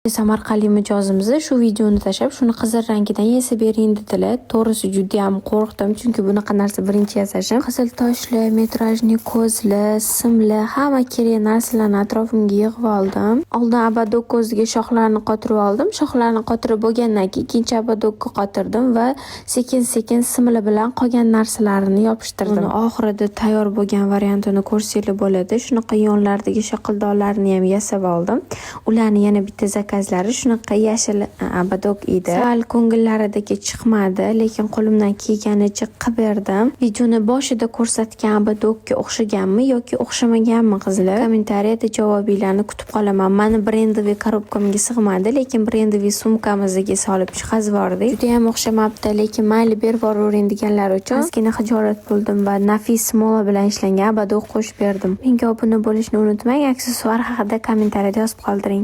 Samarqandlik mijozimiz shu videoni tashlab, shuni qizil rangidan yasab bering dedilar. To'g'risi, judayam qo'rqdim, chunki bunaqa narsa birinchi yasashim. Qizil toshli, метражный ko'zli, simli, hamma kerak narsalarni atrofimga yig'ib oldim. Oldin ободок o'ziga shoxlarni qotirib oldim. Shoxlarni qotirib bo'lgandan keyin ikkinchi ободок ka qotirdim va sekin-sekin simli bilan qolgan narsalarini yopishtirdim. Uni oxirida tayyor bo'lgan variantini ko'rsanglar bo'ladi. Shunaqa yonlaridagi shaqildoqlarni ham yasab oldim. Ularni yana bitta zakazlari shunaqa yashil ободок edi. Sal ko'ngillaridagi chiqmadi, lekin qo'limdan kelganicha qilib berdim. Videoni boshida ko'rsatgan ободок ka o'xshaganmi yoki o'xshamaganmi, qizlar? Kommentariyada javobinglarni kutib qolaman. Mani брендовый коробка mga sig'madi, lekin брендовый sumkamizga solib chiqazib yubordik. Judayam o'xshamabdi, lekin mayli, berib yuboravering deganlar uchun ozgina xijolat bo'ldim va nafis smola bilan ishlangan ободок qo'shib berdim. Menga obuna bo'lishni unutmang, aksessuar haqida kommentariyada yozib qoldiring.